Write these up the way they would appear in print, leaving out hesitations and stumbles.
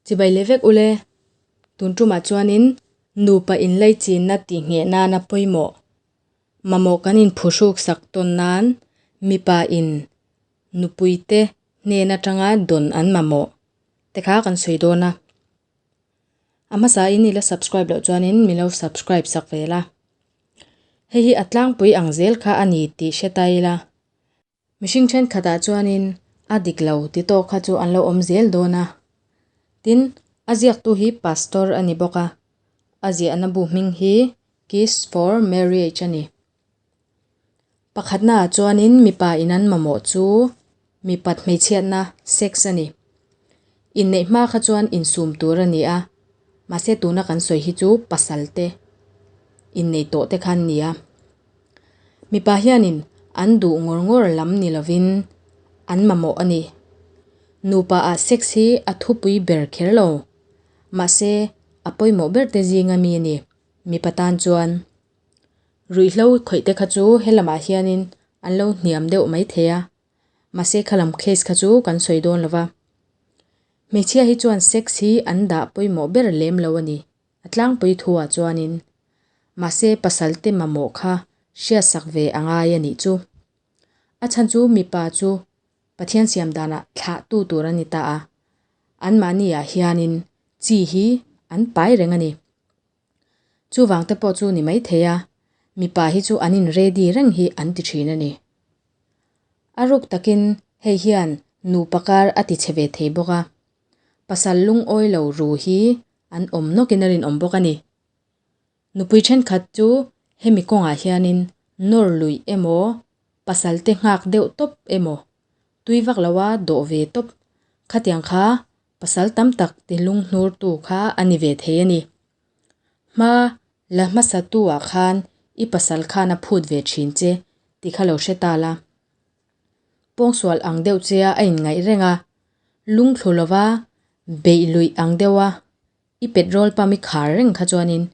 Chibai leh vek ule, tun tumah chuanin nupa inlaichinna tihngheh nana pawimawh mamawh kan inphuhruk sak tawn nan mipa in nupuite hnen atanga dawn an mamawh te kha kan sawi dawn a. A hmasa in ila subscribe loh chuanin min lo subscribe sak ve la. Hei hi a tlangpui ang zel kha a ni tih hre ta ila. Mihring thenkhatah chuanin a dik lo ti tawk kha chu an lo awm zel dawn a. Tin, a ziaktu hi Pastor a ni bawk a, a ziahna bu hming hi Kiss for Marriage a ni. Pakhatnaah chuanin mipa in an mamawh chu mipat hmeichhiatna, sex, a ni. Inneih hma kha chuan insum tur a ni a, mahse tuna kan sawi hi chu pasal te innei tawh te kha an ni a. Mipa hianin an duh ngawr ngawr lam ni lovin an mamawh a ni. Nupa ah sex hi a thupui ber kher lo, mahse a pawimawh ber te zinga mi a ni, mipa tan chuan. Ruihhlo khawih te kha chu helamah hianin an lo hniam deuh mai thei a, mahse khalam case kha chu kan sawi dawn lo va. Hmeichhia hi chuan sex hi an dah pawimawh ber lem lo a ni, a tlangpui thuah chuanin. Mahse pasal te mamawh kha hriatsak ve a ngai a nih chu. A chhan chu mipa chu Pathian siam danah thlahtu tur a ni ta a, anmahni ah hianin chi hi an pai reng a ni. Chuvang te pawh chu ni mai thei a, mipa hi chu an in ready reng hi an ti thin a ni. A ruk takin hei hian nupa kar a ti chhe ve thei bawk a, pasal lungawi lo ru hi an awm nawkin a rinawm bawk a ni. Nupui thenkhat chu hemi kawngah hianin nawr luih emaw, pasal te nghak deuh tawp emaw, tui vak loa dawh ve tawp khatiang kha Pasal tam tak ti lunghnurtu kha a ni ve thei a ni. Hma la hmasa tu ah khan i pasal khan a phut ve thin che tih kha lo hre ta la. Pawngsual ang deuh che a a inngaih reng a, lungthlu lova beih luih ang deuh a i petrol pump i khar reng kha chuanin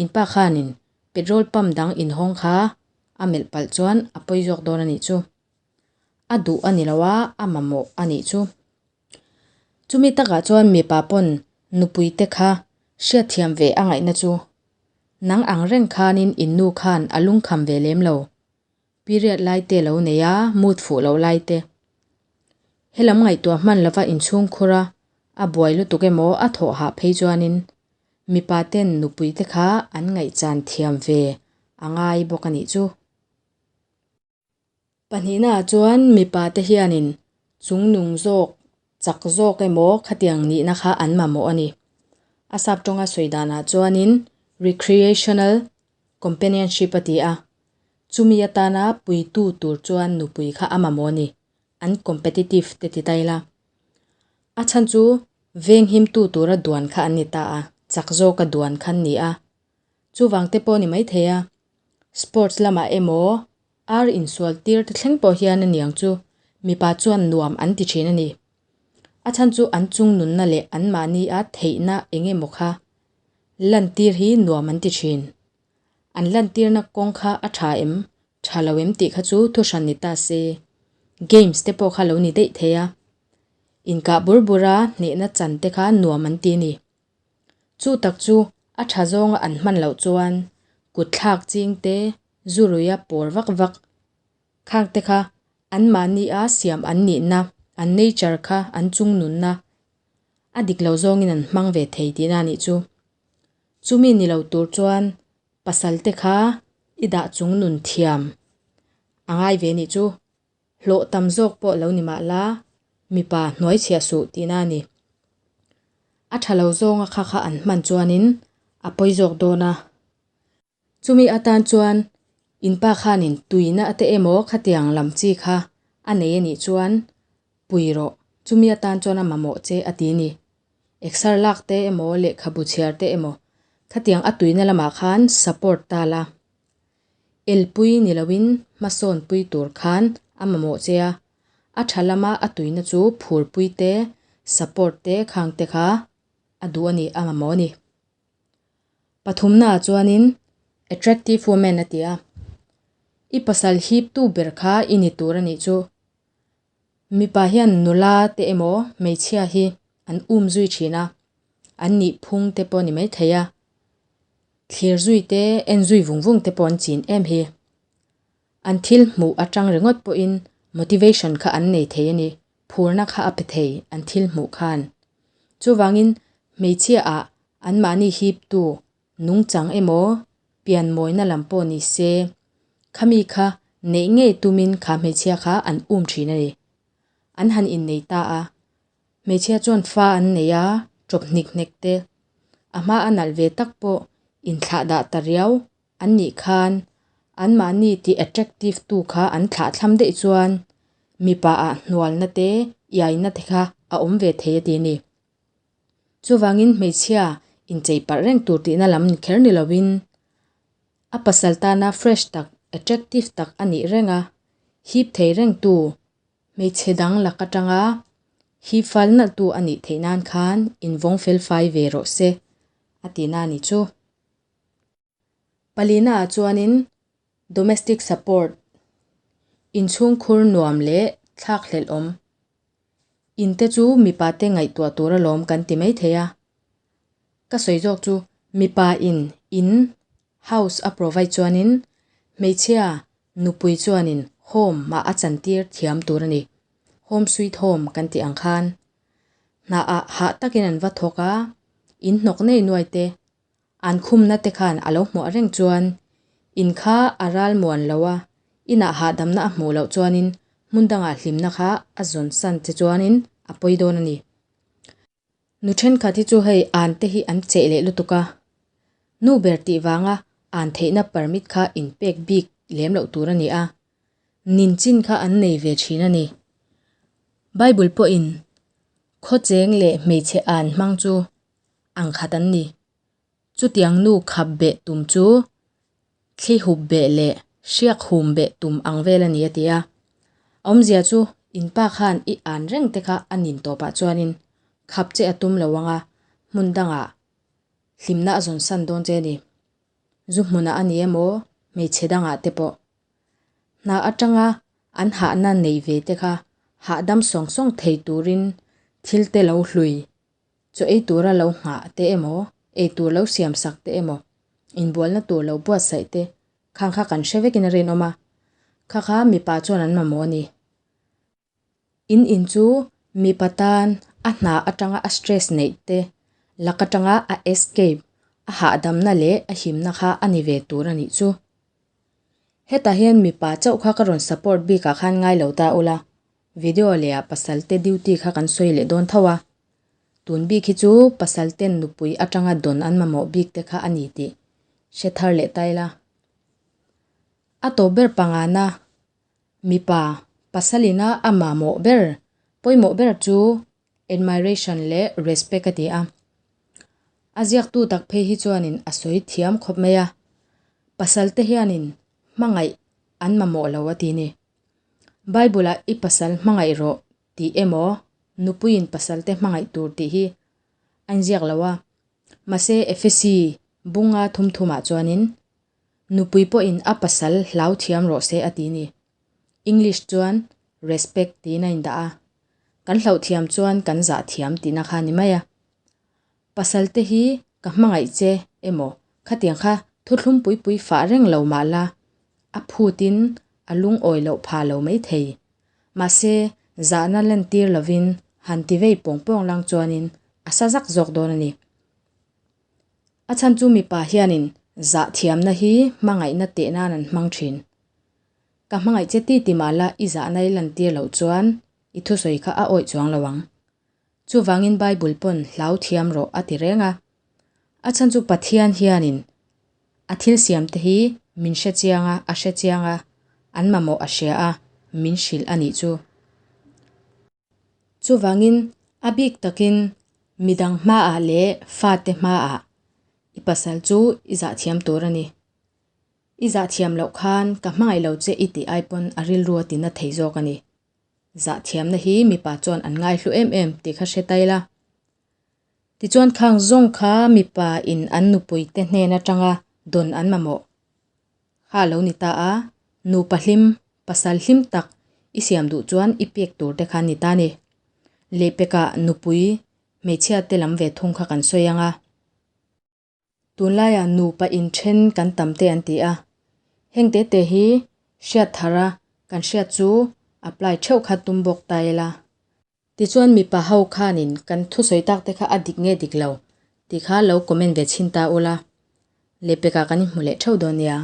in pa khanin petrol pump dang inhawng kha a melh palh chuan a pawi zawk dawn a nih chu. A duh a ni lo a, a mamawh a nih chu. Chumi takah chuan mipa pawn nupui te kha hriatthiam ve a ngaihna chu nang ang reng khanin in nu khan a lungkham ve lem lo. Period lai te lo nei a, mood fuh loh lai te. Helam ngaihtuah hman lova inchhung khur a, a buai lutuk emaw a thawh hah phei chuanin mipa ten nupui te kha an ngaihchan thiam ve a ngai bawk a nih chu. Pahnihnaah chuan mipa te hianin chungnung zawk, chak zawk emaw khatiang nihna kha an mamawh a ni. A sap tawnga sawi danah chuanin recreational companionship a ti a, chumi atana puitu tur chuan nupui kha a mamawh a ni, an competitive te ti ta ila. A chhan chu venghimtu tura duan kha an ni ta a, chak zawka duan kha an ni a, chuvang te pawh a ni maithei a. Sports lamah emaw ar insual tir te thleng pawh hian a niang chu mipa chuan nuam an ti thin a ni. A chhan chu an chung nunna leh anmahni a theihna eng emaw kha lantir hi nuam an ti thin. An lantirna kawng kha a tha em, tha lo em tih kha chu thuhran ni ta se. Games te pawh kha lo ni daih thei a. Inkah bur bura hnehna chan te kha nuam an ti a ni. Chu tak chu a tha zawnga an hman loh chuan kut thlak ching te, zu ruia pawr vak vak khang te kha anmahni a siam an nihna, an nature kha an chung nunna a dik lo zawngin an hmang ve thei tihna a nih chu. Chumi ni lo tur chuan pasal te kha i dah chung nun thiam a ngai ve nih chu. Hlawh tam zawk pawh lo ni mah la, mipa hnuai chhiah suh tihna a ni. A tha lo zawnga kha kha an hman chuanin a pawi zawk dawn a. Chumi atan chuan in pa khanin tuina te emaw khatiang lam chi kha a nei a nih chuan pui rawh, chumi atan chuan a mamawh che a ti ni. Exer lak te emaw lehkhabu chhiar te emaw khatiang a tuina lamah khan support ta la. Elpui ni loin hmasawnpui tur khan a mamawh che a, a tha lama a tuina chu phurpui te, support te khang te kha a duh a ni, a mamawh a ni. Pathumnaah chuanin attractive woman a ti a, i pasal hiptu ber kha i ni tur a nih chu. Mipa hian nula te emaw hmeichhia hi an um zui thin a. An nih phung te pawh a ni maithei a, thlir zui te, en zui vung vung te pawh an chin em hi. An thil hmuh atang ringawt pawhin motivation kha an nei thei a ni, phurna kha a pe thei an thil hmuh khan. Chuvangin hmeichhia ah anmahni hiptu nungchang emaw pianmawina lam pawh ni se, khami kha neih ngei tumin kha hmeichhia kha an um thin a ni. An han innei ta a, Hmeichhia chuan fa an nei a, ṭawp hnik hnek te, a hma a nalh ve tak pawh inthlah dah ta riau an nih khan anmahni ti attractive tu kha an thlah thlam daih chuan mipa ah hnualna te, iaina te kha a awm ve thei a ti a ni. Chuvangin hmeichhia inchei parh reng tur tihna lam ni kher ni lovin a pasal tana fresh tak, attractive tak a nih reng a, hip thei reng tu Hmeichhe dang lak atanga hi fal nalh tu a nih theih nan khan invawng fel fai ve rawh se a ti na ni chu. Palina ah chuanin domestic support, inchhungkhur nuam leh thlakhlelh awm. In te chu mipa te ngaihtuah tur alawm kan ti mai thei a. Ka sawi zawk chu mipa in in, house, a provide chuanin hmeichhia Nupui chuanin home mah a chantir thiam tur a ni. Home sweet home kan tih ang khan. Hna ah hah takin an va thawk a, in hnawk nei nuai te, an khumna te khan a lo hmuah reng chuan in kha a ral muan lo a, inah hahdamna a hmuh loh chuanin hmun dangah hlimna kha a zawn san che chuanin a pawi dawn a ni. Nu thenkhat hi chu hei an te hi an cheh leh lutuk a, nu ber tih vanga an theihna permit kha in pek bik lem loh tur a ni a, nin chin kha an nei ve thin a ni. Bible pawhin khawcheng leh hmeichhe an hmang chu ang khat an ni. Chutiang nu khap beh tum chu thli hup beh leh hriak hum beh tum ang vel a ni a ti a. Awmzia chu in pa khan i an reng te kha a nin tawpah chuanin khap che a tum lo ang a, hmun dangah hlimna a zawn san dawn che a ni. Zu hmunah a ni emaw hmeichhe dangah te pawh. Hna atanga an hahna neih ve te kha hahdam sawng sawng thei turin thil te lo hlui Chaw ei tura lo nghah te emaw, ei tur lo siam sak te emaw, inbualna tur lo buatsaih te khang kha kan hre vekin a rinawm a, kha kha mipa chuan an mamawh a ni. In in chu mipa tan a hna atanga a stress neih te, lak atanga a escape, a hahdamna leh a himna kha a ni ve tur a nih chu. Hetah hian mipa chauh kha ka rawn support bikah khan ngai lo ta ula, Video leh ah pasal te duty kha kan sawi leh dawn tho a, tun bik hi chu pasal ten nupui atanga dawn an mamawh bik te kha a ni tih hre thar leh ta ila. A tawp ber pangana mipa pasal ina a mamawh ber pawimawh ber chu admiration leh respect a ti a. A ziaktu tak phei hi chuanin a sawi thiam khawp mai a, pasal te hianin hmangaih an mamawh lo a ti ni. Bible-ah i pasal hmangaih rawh tih emaw, nupuiin pasalte hmangaih tur tih hi a inziak lo a. Mahse, Efesi bunga thum thumah chuanin, Nupui pawhin a pasal hlau thiam rawh se a ti ni. English chuan respect tiin a indah a. Kan hlauh thiam chuan kan zah thiam tihna kha a ni mai a. Pasalte hi ka hmangaih che emaw khatiang kha thuthlum pui pui fah reng lo mah la, a phutin a lungawi loh phah lo mai thei. Mahse, zahna lantir lovin han ti vei pawng pawng lang chuanin a sa zak zawk dawn a ni. A chhan chu mipa hianin zah thiamna hi hmangaihna teh nan an hmang thin. Ka hmangaih che ti ti mah la i zahna i lantir loh chuan i thusawi kha a awih chuang lo ang. Chuvangin Bible pawn hlau thiam rawh a ti reng a. A chhan chu Pathian hianin a thil siam te hi min hre chiang a, a hre chiang a, an mamawh a hria a, min hrilh a nih chu. Chuvangin a bik takin midang hmaah leh fate hmaah i pasal chu i zah thiam tur a ni. I zah thiam loh khan ka hmangaih lo che i tih ai pawn a rilru a tina thei zawk a ni. Zahthiamna hi mipa chuan an ngaihlu em em tih kha hre ta ila. Tichuan khang zawng kha mipa in an nupui te hnen atanga dawn an mamawh kha a lo ni ta a, nupa hlim, pasal hlim tak i siam duh chuan i pek tur te kha a ni ta a ni. Lehpekah nupui. Hmeichhia te lam ve thung kha kan sawi ang a. Tunlaiah nupa inthen kan tam te an ti a. Heng te te hi hriat thar a kan hriat chu apply theuh kha tum bawk ta ila. Tichuan mipa ho khanin kan thusawi tak te kha a dik nge dik lo tih kha lo comment ve chhin ta ula. Lehpekah kan inhmu leh theuh dawn nia.